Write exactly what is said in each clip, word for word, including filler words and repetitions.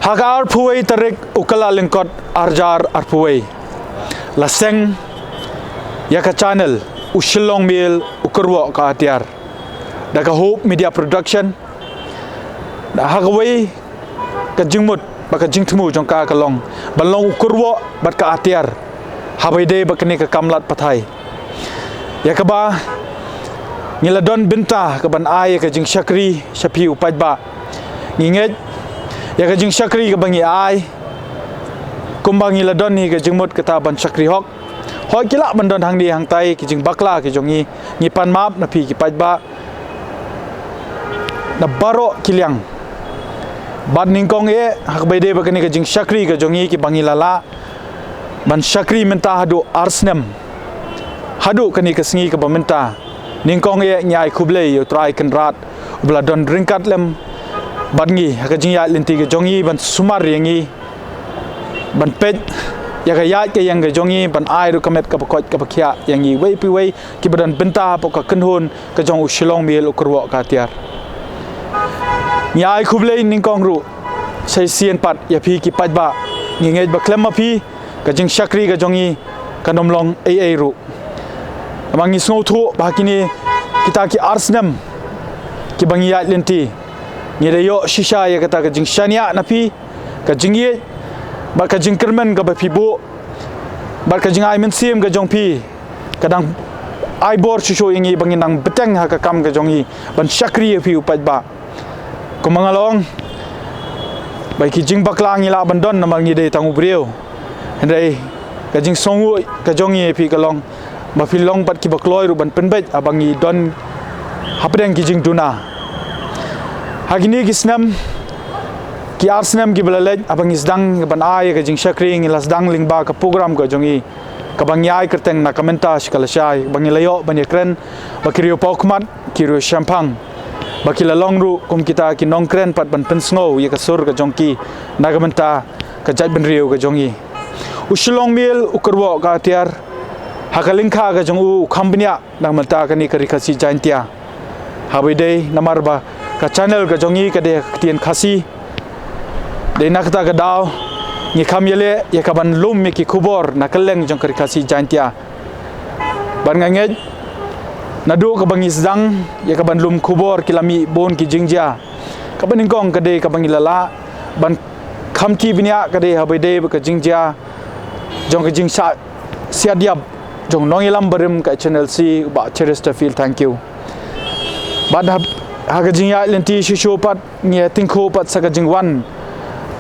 Ha ka arphew wei tarik u Kyllalyngkot arhajar arphew wei, la seng ïa ka channel u Shillong Mail u kyrwoh ka atiar, da ka Hope Media Production. Da ha kawei ka jingmut bad ka jingthmu jong ka ka long ban long u kyrwoh bad ka atiar haba ïadei bad kane ka kam lad pathai, ïa kaba ngi la don bynta ka ban ai ïa ka jingshakri sha phi u paidbah. Ngi ngeit ïa ka jingshakri kaba ngi ai, kumba ngi la don hi ka jingmut kata ban shakri hok. Hooid, ki lah ban don hangne hangtai ki jingbakla ki jong ngi, ngi pan map na phi ki paidbah na baroh ki liang. Bad nyngkong eh, ha kaba ïadei bad kane ka jingshakri ka jong ngi, kiba ngi la lah ban shakri mynta haduh ar snem, haduh kane ka sngi kaba mynta, nyngkong eh ngi ai khublei ïa u Trai Kynrad uba la don ryngkat lem bad ngi ha ka jingïaid lynti ka jong ngi, ban sumar ïa ngi, ban peit ïa ka ïaid ka ïeng ka jong ngi, ban ai ruh ka met kaba koit kaba khiah ïa ngi wei pa wei kiba don bynta hapoh ka kynhun ka jong u Shillong Mail u kyrwoh ka atiar. Ngi ai khublei nyngkong ruh sa shisien pat ïa phi ki paidbah. Ngi ngeit ba khlem ma phi ka jingshakri ka jong ngi kan ym long ei ei ruh. Namar ngi sngewthuh ba ha kine kita ki ar snem kiba ngi ïaid lynti, ngi da ïoh shisha ïa kata ka jingshaniah na phi, ka jingïeit bad ka jingkyrmen kaba phi buh, bad ka jingai mynsiem ka jong phi ka dang ai bor shuh shuh ïa ngi ba ngin nang bteng ha ka kam ka jong ngi ban shakri ïa phi u paidbah. Kumba nga la ong, ba ki jingbakla ngi lah ban don namar ngi dei tang u briew, hynrei ka jingsngewnguh ka jong ngi ïa phi ka long ba phi long pat kiba kloi ruh ban pynbeit haba ngi don hapdeng ki jingduna. Ha kine ki snem, ki ar snem kiba la leit, haba ngi sdang ban ai ïa ka jingshakri, ngi la sdang lyngba ka program ka jong ngi kaba ngi ai kyrteng Na Ka Mynta Sha Ka Lashai, ba ngi la ïoh ban ïakren bad ki riewpawkhmat, ki riewshemphang, ba ki la long ruh kum kita ki nongkren pat ban pynsngew ïa ka sur ka jong ki na ka bynta ka jaitbynriew ka jong ngi. U Shillong Mail u kyrwoh ka atiar, ha ka lyngkha ka jong u, u kham bniah na ka bynta kane ka Ri Khasi Jaiñtia. Haba ïadei namar ba ka channel ka jong ngi ka dei ha ka ktien Khasi, dei na kata ka daw ngi kham ïaleh ïa ka ban lum ïa ki khubor na kylleng jong ka Ri Khasi Jaiñtia. Bad nga ngeit naduh kaba ngi sdang ïa ka ban lum khubor, ki la mih bun ki jingjia. Kaba nyngkong ka dei kaba ngi la lah ban kham ti bniah ka dei haba ïadei bad ka jingjia jong ka jingshah siat ïap jong u nongïalam barim ka H N L C, u Bah Cheristerfield Thangkhiew. Bad ha, ha ka jingïaid lynti shuh shuh pat, ngi ïa tyngkhuh pat sa ka jingwan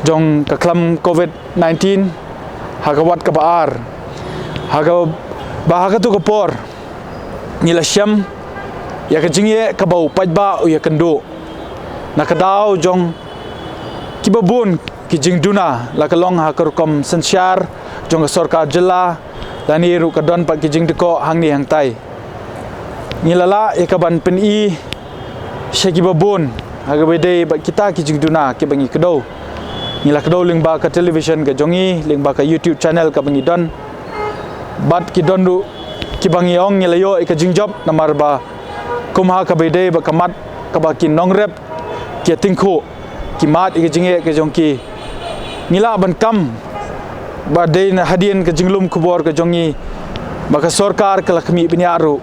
jong ka khlam covid nineteen ha ka wat kaba ar. Ha kaba, ha katu ka por ngi la shem ïa ka jingeh kaba u paidbah u ïakynduh na ka daw jong kiba bun ki jingduna, la ka long ha ka rukom synshar jong ka sorkar jylla lane ruh ka don pat ki jingdkoh hangne hangtai. Ngi la lah ïa ka ban pyni sha kiba bun ha kaba ïadei bad kita ki jingduna kiba ngi kdew. Ngi la kdew lyngba ka television ka jong ngi, lyngba ka YouTube channel kaba ngi don. Bad ki don ruh kiba ngi ong ngi la ïoh ïa ka jingjop namar ba kum ha kaba ïadei bad ka mat kaba ki nongrep ki ïa tyngkhuh, ki mad ïa ka jingeh ka jong ki, ngi lah ban kam ba dei na hadien ka jinglum khubor ka jong ngi ba ka sorkar ka la khmih bniah ruh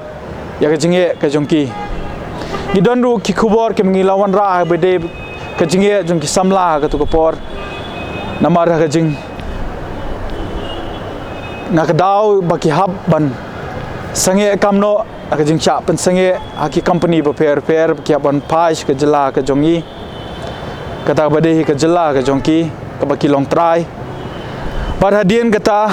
ïa ka jingeh ka jong ki. Ngi don ruh ki khubor kiba ngi la wanrah ha kaba ïadei ka jingeh jong ki samla ha katu ka por. Namar ha ka jing, na ka daw ba ki hap ban sangeh kam noh, ha ka jingshah pynsangeh ha ki company bapher bapher, ki hap ban phai sha ka jylla ka jong ngi, kata kaba dei hi ka jylla ka jong ki kaba ki long trai. Bad hadien kata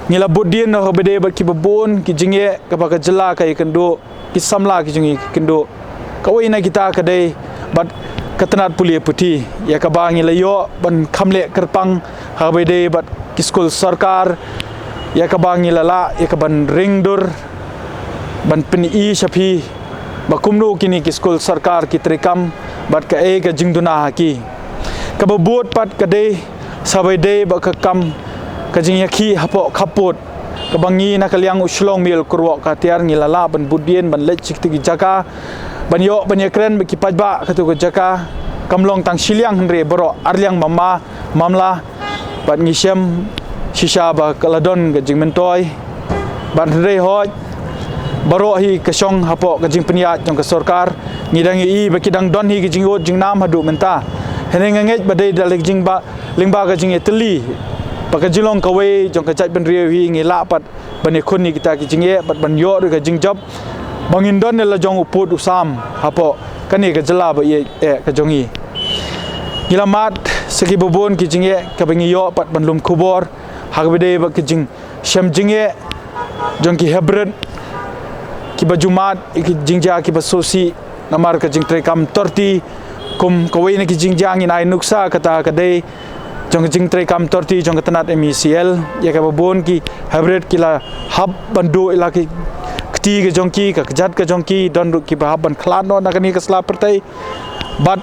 ngi la bud dien ha kaba ïadei bad kiba bun ki jingeh kaba ka jylla ka ïakynduh, ki samla ki jong ngi ki kynduh. Kawei na kita ka dei bad ka tnat pule puthi, ïa kaba ngi la ïoh ban kham leh kyrpang ha kaba ïadei bad ki skul sorkar, ïa kaba ngi la lah ïa ka ban ring dur ban pyni sha phi ba kumno kine ki skul sorkar ki treikam bad kaei ka jingduna ha ki. Kaba bud pat ka dei sa kaba ïadei bad ka kam ka jingïakhih hapoh khappud, kaba ngi na ka liang u Shillong Mail u kyrwoh ka atiar ngi la lah ban bud dien ban leit sha kito ki jaka ban ïoh ban ïakren bad ki paidbah kito ki jaka. kam long tang shiliang hynrei baroh arliang mama mamla, bad ngi shem shisha ba ka la don ka jingmyntoi. Bad hynrei hoi baroh hi ka shong hapoh ka jingpynïaid jong ka sorkar. Ngi dang ïohi ba ki dang don hi ka jingud jingnam haduh mynta. Hynrei nga ngeit ba dei da leh jingba lyngba ka jingïatylli ba ka jinglong kawei jong ka jaitbynriew hi ngi lah pat ban ïakhun ïa kita ki jingeh bad ban ïoh ruh ka jingjop ba ngin don ïa la jong u pud u sam hapoh kane ka jylla ba ïeit eh ka jong ngi. Ngi la mad sa ki babun ki jingeh kaba ngi ïoh pat ban lum khubor ha kaba dei ba ka jingshem jingeh jong ki hybrid kiba ju mad ïa ki jingjia kiba sngewsih namar ka jingtreikam torti. Kum kawei na ki jingjia ngin ai nuksa kata ka dei jong ka jingtreikam torti jong ka tnat M E C L ïa kaba bun ki hybrid ki la hap ban duh ïa la ki kti ka jong ki, ka kjat ka jong ki, don ruh kiba hap ban khlad noh na kane ka sla pyrthei. Bad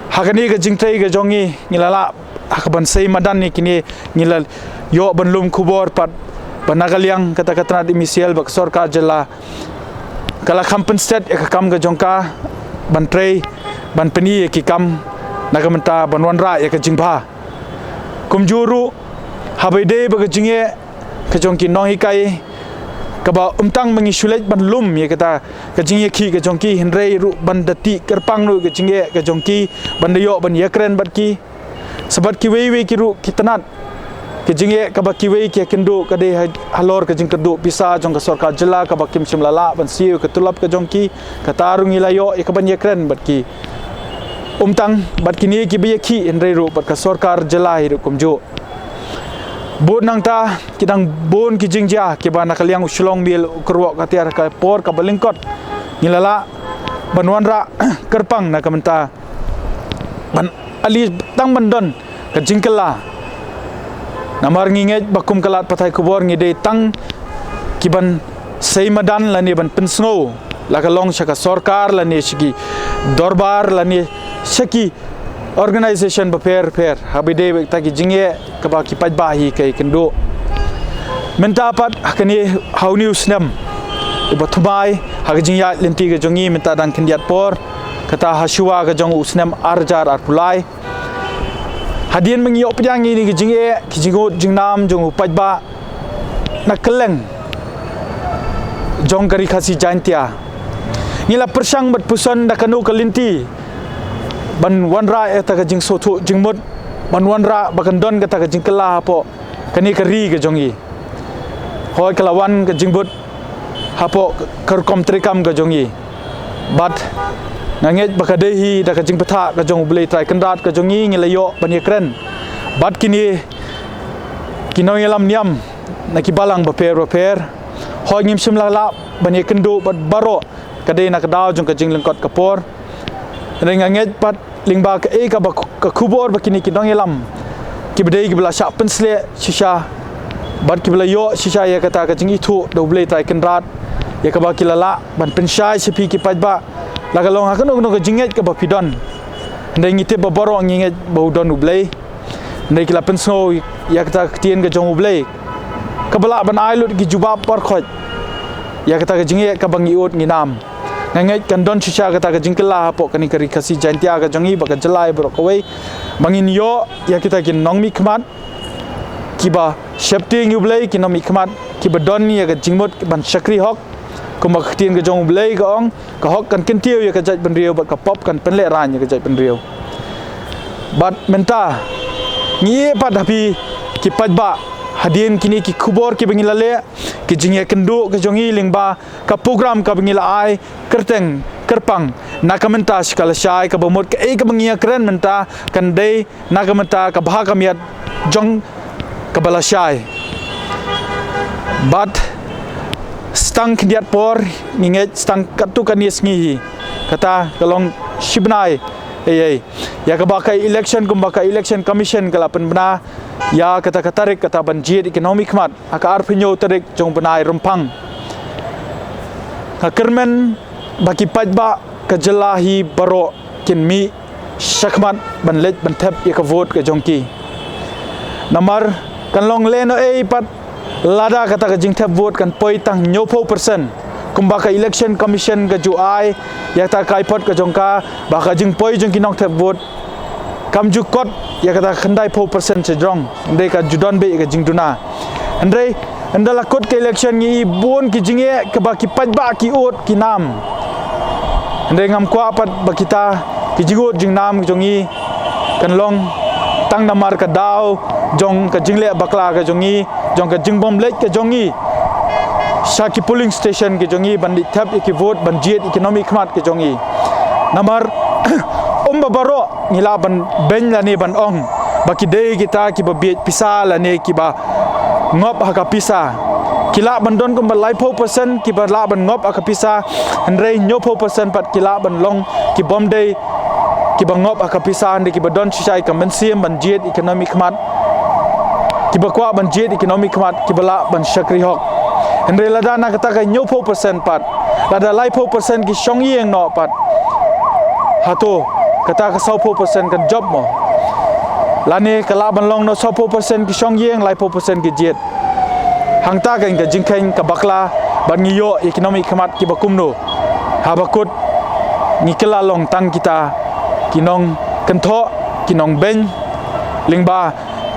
ha kane ka jingtrei ka jong ngi ngi la lah ha kaban sei madan ïa kine, ngi la ïoh ban lum khubor pat ba na ka liang kata ka tnat M E C L bad ka sorkar jylla ka la kham pynstet ïa ka kam ka jong ka ban trei ban pyni ïa ki kam na ka bynta ban wanrah ïa ka jingbha. Kumjuh ruh haba ïadei bad ka jingeh ka jong ki nonghikai kaba ym tang ba ngi shu leit ban lum ïa kata ka jingïakhih ka jong ki hynrei ruh ban da tih kyrpang ruh ka jingeh ka jong ki ban da ïoh ban ïakren bad ki. Sa bad kiwei wei ki ruh ki tnat ka jingeh kaba kiwei ki ïakynduh ka dei ha, halor ka jingkyrduh pisa jong ka sorkar jylla kaba kim shym la lah ban siew ka tulop ka jong ki. Kata ruh ngi la ïoh ïa kaban ïakren bad ki. Ym tang bad kine kiba ïakhih hynrei ruh bad ka sorkar jylla hi ruh kumjuh. Bad nangta ki dang bun ki jingjia kiba na ka liang u shlong miel u kyrwoh ka tiar ka por kaba lyngkot ngi la lah ban wanrah kyrpang na ka bynta ban ali tang ban don ka jingkylla. Namar ngi ngeit ba kum ka lad pathai khubor ngi dei tang ki ban sei madan lane ban pynsngew la ka long sha ka sorkar lane sha ki dorbar lane sha ki organisation bapher pher haba ïadei bad kita ki jingeh kaba ki paidbah hi ka ïakynduh. Mynta pat ha kane ha une u snem uba thymmai ha ka jingïaid lynti ka jong ngi mynta dang khyndiat por kata ha shuwa ka jong u snem ar hajar arphew lai. Hadien ba ngi ïoh pdiang ïa kine ki jingeh ki jingud jingnam jong u paidbah na kylleng jong ka Ri Khasi Jaintia ngi la pyrshang bad puson da kano ka lynti ban wanrah ïa kata ka jingsngewthuh jingmut ban wanrah ba kan don kata ka jingkylla hapoh kane ka ri ka jong ngi. Hooid ka la wan ka jingbud hapoh ka rukom treikam ka jong ngi. Bad nga ngeit ba ka dei hi da ka jingbthah ka jong U Blei Trai Kynrad ka jong ngi ngi la ïoh ban ïakren bad kine ki nongïalam niam na ki balang bapher bapher. Hooid ngim shym la lah ban ïakynduh bad baroh ka dei na ka daw jong ka jinglyngkot ka por. Hynrei nga ngeit pat lyngba kaei kaba ka khubor ba kine ki nongïalam kiba dei kiba la shah pynsleh shisha bad kiba la ïoh shisha ïa kata ka jingithuh da U Blei Trai Kynrad ïa kaba ki la lah ban pynshai sha phi ki paidbah la ka long ha kano kano ka jingngeit kaba phi don. Hynrei ngi tip ba baroh ngi ngeit ba u don U Blei. Hynrei ki la pynsngew ïa kata ka ktien ka jong U Blei kaba lah ban ai lut ki jubab barkhot ïa kata ka jingeh kaba ngi ud ngi nam. Nga ngeit kan don shisha kata ka jingkylla hapoh kane ka Ri Khasi Jaintia ka jong ngi bad ka jylla baroh kawei ba ngin ïoh ïa kita ki nongmihkhmat kiba sheptieng ïa U Blei, ki nongmihkhmat kiba don ïa ka jingmut ban shakri hok. Kumba ka ktien ka jong U Blei ka ong, ka hok kan kyntiew ïa ka jaitbynriew bad ka pop kan pynlehraiñ ïa ka jaitbynriew. Bad mynta ngi ïeh pat ha phi ki paidbah hadien kine ki khubor kiba ngi la leh, ki jingïakynduh ka jong ngi lyngba ka program kaba ngi la ai kyrteng kyrpang na ka mynta sha ka lashai, kaba mut kaei kaba ngi ïakren mynta kan dei na ka mynta ka bha ka miat jong kaba lashai. Bad stang khyndiat por ngi ngeit stang katto katne sngi hi, kata ka long shi bnai ei ei ïa kaba ka election, kumba ka Election Commission ka la pynbna ïa kata ka tarik kata ban jied ïa ki nongmihkhmat ha ka arphew hynñiew tarik jong u bnai Rymphang. Nga kyrmen ba ki paidbah ka jylla hi baroh kin mih shakhmat ban leit ban thep ïa ka vote ka jong ki. Namar kan long lehnohei pat lada kata ka jingthep vote kan poi tang hynñiewphew percent kumba ka Election Commission ka ju ai ïa kata ka kaipot ka jong ka, ba ka jingpoi jong ki nongthep vote Kam ju kot ïa kata khyndai phew percent sha jrong. Hynrei ka ju don beit ïa ka jingduna. Hynrei ynda la kut ka election ngi i bun ki jingeh kaba ki paidbah ki ud ki nam. Hynrei ngam kwah pat ba kita ki jingud jingnam jong ngi kan long tang namar ka daw jong ka jingleh bakla ka jong ngi, jong ka jingbym leit ka jong ngi sha ki polling station ka jong ngi ban dih thep ïa ki vote ban jied ïa ki nongmihkhmat ka jong ngi. Namar um ba baroh ngi lah ban beiñ lane ban ong ba ki dei kita kiba bieit pisa lane kiba ngop ha ka pisa. Ki lah ban don kumba laiphew percent kiba lah ban ngop ha ka pisa, hynrei hynñiewphew percent pat ki lah ban long ki bym dei kiba ngop ha ka pisa, hynrei kiba don shisha ïa ka mynsiem ban jied ïa ki nongmihkhmat, kiba kwah ban jied ïa ki nongmihkhmat, kiba lah ban shakri hok. Hynrei lada na kata ka hynñiewphew percent pat, lada laiphew percent ki shong ïing noh pat, hato kata ka sawphew percent kan jop mo? Lane ka lah ban long noh sawphew percent ki shong ïing, laiphew percent ki jied. Hangta kan ka jingkheiñ ka bakla bad ngi ïoh ïa ki nongmihkhmat kiba kumno haba kut ngi kylla long tang kita ki nongkynthoh, ki nongbeiñ lyngba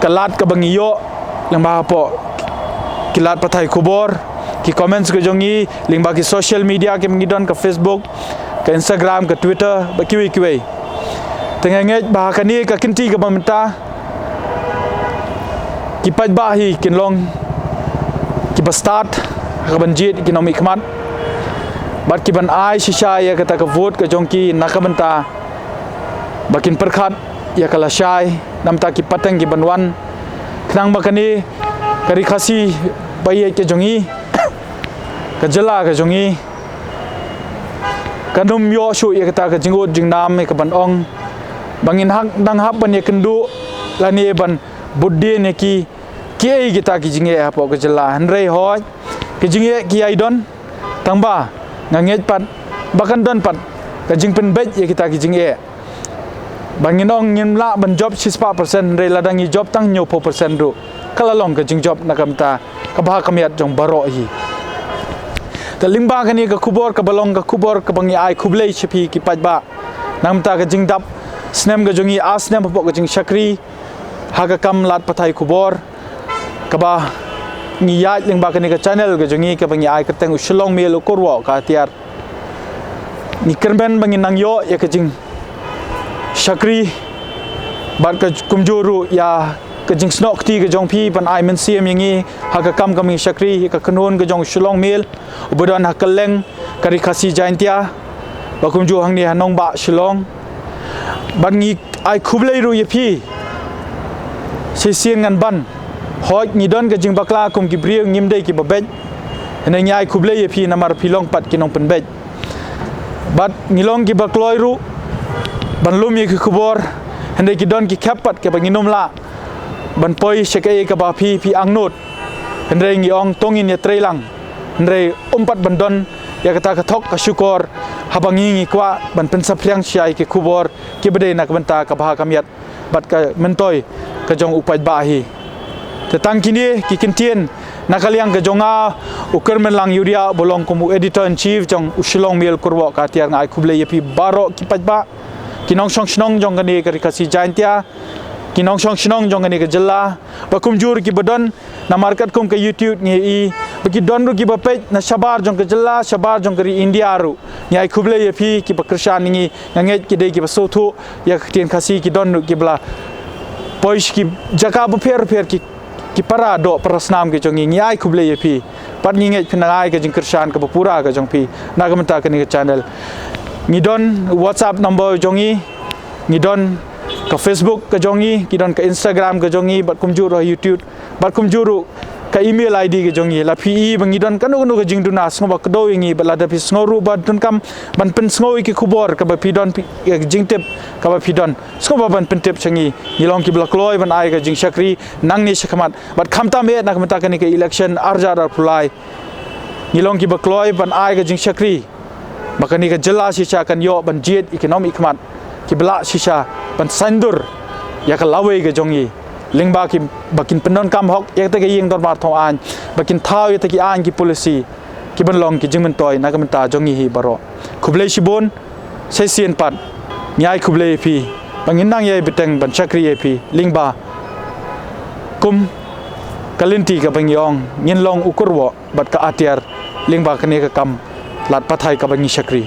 ka lad kaba ngi ïoh lyngba hapoh ki lad pathai khubor, ki comments ka jong ngi lyngba ki social media kiba ngi don, ka Facebook, ka Instagram, ka Twitter bad kiwei kiwei. Te nga ngeit ba ha kane ka kynti kaba mynta ki paidbah hi kin long kiba stad ha kaban jied ïa ki nongmihkhmat bad kiban ai shisha ïa kata ka vote ka jong ki na ka bynta ba kin pyrkhat ïa ka lashai namar ki pateng kiban wan, khnang ba kane ka ri Khasi ba ïeit ka jong ngi, ka jylla ka jong ngi, kan ym ïoh shuh ïa kata ka jingud jingnam ïa kaban ong ba ngin hap, dang hap ban ïakynduh lane ban bud dien ïa ki, kiei kita ki jingeh hapoh ka jylla. Hynrei hooid, ki jingeh ki ïai don, tangba nga ngeit pat ba kan don pat ka jingpynbeit ïa kita ki jingeh. Ba ngin ong ngim lah ban jop shispah percent, hynrei lada ngi jop tang hynñiewphew percent ruh ka la long ka jingjop na ka bynta ka bha ka miat jong baroh hi. Te lyngba kane ka khubor kaba long ka khubor kaba ngi ai khublei sha phi ki paidbah na ka bynta ka jingdap snem ka jong ngi, ar snem hapoh ka jingshakri ha ka kam lad pathai khubor kaba ngi ïaid lyngba kane ka channel ka jong ngi kaba ngi ai kyrteng U Shillong Mail U Kur Woh Ka Atiar. Ngi kyrmen ba ngin nang ïoh ïa ka jingshakri bad ka kumjuh ruh ïa ka jingsnoh kti ka jong phi ban ai mynsiem ïa ngi ha ka kam kaba ngi shakri, ïa ka kynhun ka jong U Shillong Mail uba don ha kylleng ka ri Khasi Jaintia, ba kumjuh hangne ha nongbah Shillong. Bad ngi ai khublei ruh ïa phi. Shisien ngan ban, hooid ngi don ka jingbakla kum ki briew, ngim dei kiba beit, hynrei ngi ai khublei ïa phi namar phi long pat ki nongpynbeit. Bad ngi long kiba kloi ruh ban lum ïa ki khubor, hynrei ki don ki khep pat kiba ngin ym lah ban poi sha kaei kaba phi, phi angnud. Hynrei ngi ong to ngin ïatreilang, hynrei ym pat ban don ïa kata ka thok ka shukor haba ngi, ngi kwah ban pynsaphriang sha ïa ki khubor kiba dei na ka bynta ka bha ka miat bad ka myntoi ka jong u paidbah hi. Te tang kine ki ktien na ka liang ka jong nga, U Kyrmenlang Ïuriah, ba long kum u editor in chief jong U Shillong Mail Kur Woh Ka Atiar, nga ai khublei ïa phi baroh ki paidbah, ki nongshong shnong jong kane ka ri Khasi Jaintia, ki nongshong shnong jong kane ka jylla, ba kumjuh ruh kiba don namar katkum ka YouTube ngi i ba ki don ruh kiba peit na shabar jong ka jylla, shabar jong ka ri India ruh. Ngi ai khublei ïa phi kiba kyrshan ïa ngi, nga ngeit ki dei kiba sngewthuh ïa ka ktien Khasi, ki don ruh kiba la poi sha ki jaka bapher bapher, ki, ki para doh para snam ki jong ngi. Ngi ai khublei ïa phi bad ngi ngeit phin nang ai ka jingkyrshan kaba pura ka jong phi na ka bynta kane ka channel. Ngi don WhatsApp number jong ngi, ngi don ka Facebook ka jong ngi, ngi don ka Instagram ka jong ngi, bad kumjuh ruh YouTube, bad kumjuh ruh ka email ID ka jong ngi. La phi i ba ngi don kano kano ka jingduna, sngewbha kdew ïa ngi, bad lada phi sngew ruh ba donkam ban pynsngew ïa ki khubor kaba phi don, phi, ïa ka jingtip kaba phi don, sngewbha ban pyntip sha ngi. Ngi long kiba la kloi ban ai ka jingshakri nangne shakhmat bad khamtam eh na ka bynta kane ka election ar hajar arphew lai. Ngi long kiba kloi ban ai ka jingshakri ba kane ka jylla shisha kan ïoh ban jied ïa ki nongmihkhmat kiba lah shisha ban saiñdur ïa ka lawei ka jong ngi, lyngba kiba kin pyndonkam hok ïa kata ka ïing dorbar thong aiñ, ba kin thaw ïa kata ki aiñ ki policy kiban long ki jingmyntoi na ka bynta jong ngi hi baroh. Khublei shibun. Sa shisien pat ngi ai khublei ïa phi ba ngin nang ïai bteng ban shakri ïa phi lyngba kum ka lynti kaba ngi ong, ngin long u kyrwoh bad ka atiar lyngba kane ka kam lad pathai kaba ngi shakri.